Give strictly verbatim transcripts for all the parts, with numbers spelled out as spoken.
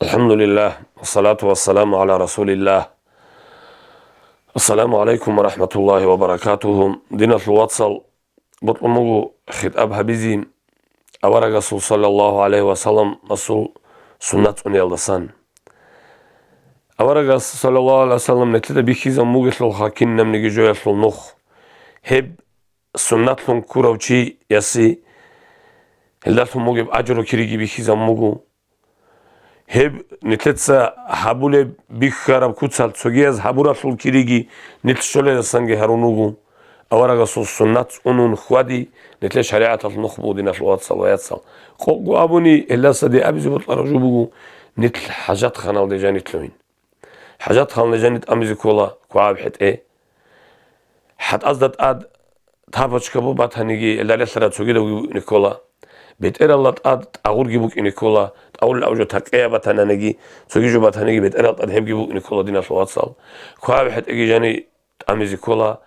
АлхӀамдулиллагь, вассалату вассаламу гӀала расулиллагь. Ассаламу гӀалайкум ва рахӀматуллагьи ва баракатугьу. Диналъул вацал, бокьун буго хитӀаб гьабизе аварагасул саллаллагьу гӀалайгьи ва салламасул суннат цӀуниялдасан. Аварагас саллаллагьу гӀалайгьи ва саллам нилъеда бихьизабун бугелъулха кинабниги жоялъул нух. Гьеб суннатлъун ккурав чиясе гьелдалъун бугеб ажру кириги бихьизабун буго. Гьеб нилъеца гьабулеб бихьараб куцалъ цогияз гьабуралъул кириги нилъ щолезасанги гьарун руго. Аварагасул суннат цӀунун хьвади нилъер шаригӀаталъ нух буго, диналъул вацал ва яцал. Къокъго абуни, гьелдаса дие абизе бокьараб жо буго, нилъ хӀажатханалде жанилъугьин. ХӀажатханалде жани тӀамизе ккола квагӀаб хӀетӀе. ХӀатӀазда тӀад тапочка бу батаниги, ларелъараб цогидабги букӀине ккола. БетӀералда тӀад тӀагъурги букӀине ккола, тӀагъурил абу жо такъеяб батананиги, цоги жо батаниги, бетӀерал тӀад гьебги букӀине ккола, диналъул вацал. КвагӀаб хӀетӀеги жани тӀамизе ккола,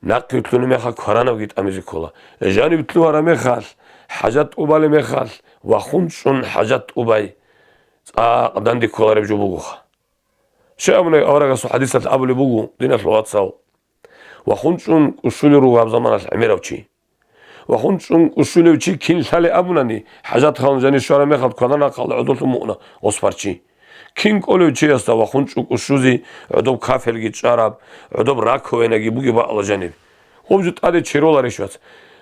нахъе вилълъуна мехалъ кваранабги тӀамизе ккола. Жаниб лъугьараб мехалъ, хӀажат тӀубалеб мехалъ, вахун чӀун хӀажат тӀубай цӀакъ данде кколареб жо бугоха. Щай абуни, аварагасул хӀадисалъ абулеб буго, диналъул вацал, вахун чӀун кӀущулел руго гьаб заманалъ гӀемерав чи. Вахун чӀун кӀущулев чи кин лъалеб абунани, хӀажатханалде жани щвараб мехалъ кваранахъалда гӀодолъун мукӀуна гъос парччи. Кин кӀолев чиясда вахун чӀун кӀущузе гӀодоб кафелги чӀараб, гӀодоб раковинаги бугеб бакӀала жаниб. Гъоб жо тӀаде чероларищ, вац?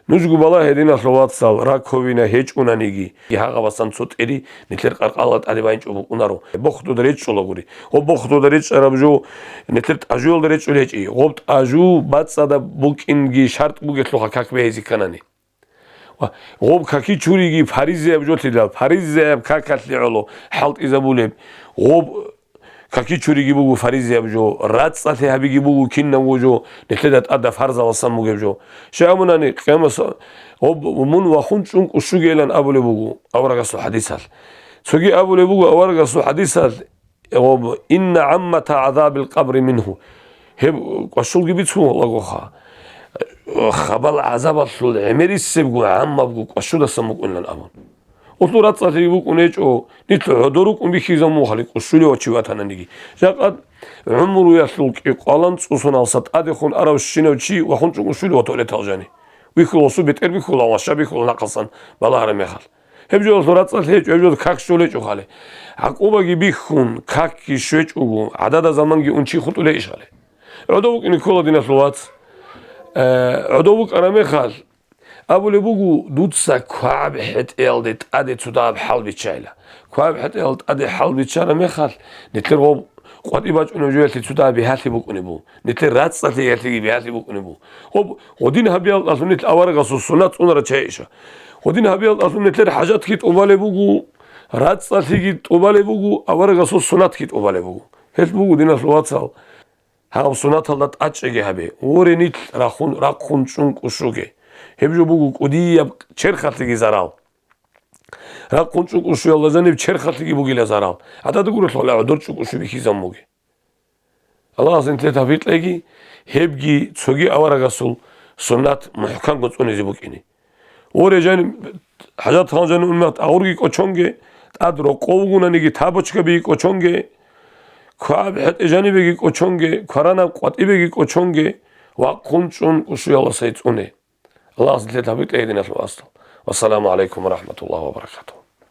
Нужго балагье, диналъул вацал, раковина гьечӀунаниги, гьагъабасан цо тӀери нилъер къаркъала тӀаде байинчӀо букӀунаро. Бохдуда речӀчӀулагури. Гъоб бохдуда речӀчӀараб жо нилъер тӀажуялда речӀчӀулей гьечӀи. Гъоб тӀажу бацӀцӀадаб букӀинги шартӀ бугелъулха как бегьизе кканани. Ва гъоб каки чуриги фаризаяб жолъидал, фаризаяб какалъе гӀоло хӀалтӀизабулеб. Гъоб каки чуриги буго фаризаяб жо, рацӀцӀалъи гьабиги буго кинабго жо, нилъеда тӀада фарзаласан бугеб жо. Щай абунани, къиямас-, гъоб мун вахун чӀун кӀущугейилан абулеб буго аварагасул хӀадисалъ. Цоги абулеб буго аварагасул хӀадисалъ, гъоб, «Инна гӀаммата гӀазабил къабри мингьу». Гьеб кӀвашулги бицун валагоха. Хабал гӀазабалъул гӀемерисебго гӀаммабго кӀвашудасан букӀунилан абун. Улъул рацӀцӀалъиги букӀун гьечӀо, нилъ гӀодор рукӀун бихьизабун мухъали кӀущулев чи ватананиги. Жакъа гӀумруялъул кӀикъвалан цӀусуналса тӀадехун аравщинав чи вахун чӀун кӀущулев ватуалетал жани. Вихьула гъосул бетӀер бихьула, ваща бихьула нахъасан балагьараб мехалъ. Гьеб жоялъул рацӀцӀалъи гьечӀо, гьеб жоялъул как щолечӀо хъали. ГӀакъубаги бихьун, какги щвечӀого, гӀадада заманги ун чи хутӀулей иш хъали. ГӀодов вукӀине ккола, диналъул вац. Э, гӀодов вукӀараб мехалъ, абулеб буго, дуца квагӀаб хӀетӀеялде тӀаде цо дагьаб хӀал биччайила. КвагӀаб хӀетӀеял тӀаде хӀал биччараб мехалъ, нилъер гъоб къватӀи бачӀунеб жоялъе цо дагьаб бигьалъи букӀунеб буго. Нилъер рацӀцӀалъиялъеги бигьалъи букӀунеб буго. Гъоб гъодин гьабиялдалъун нилъ аварагасул суннат цӀунарал чагӀи иша. Гъодин гьабиялдалъун нилъер хӀажатги тӀубалеб буго, рацӀцӀалъиги тӀубалеб буго, аварагасул суннатги тӀубалеб буго. Гьелъ буго, диналъул вацал, гьаб суннаталда тӀадчӀеги гьабе. Воре, нилъ рахун, рахъун чӀун кӀущуге. Гьеб жо буго кӀудияб черхалъеги зарал. Рахъун чӀун кӀущуялда жаниб черхалъеги бугила зарал. ГӀадада гурелъул гӀодор чӀун кӀущу бихьизабун буге. Аллагьас нилъер тавфикъ кьеги, гьебги цоги аварагасул суннат мухӀкамго цӀунизе букӀине. Воре, жани, хӀажатханалде жани ун мехалъ тӀагъурги кӀочонге, тӀад рокъов вугонаниги табочкабиги кӀочонге, квагӀаб хӀетӀе жанибеги кӀочонге, кваранаб къватӀибеги кӀочонге, вахъун чӀун кӀущуялдасай цӀуне. Аллагьас нилъер тавфикъ кьеги, диналъул вацал. Вассаламу гӀалайкум ва рахӀматуллагьи ва баракатугьу.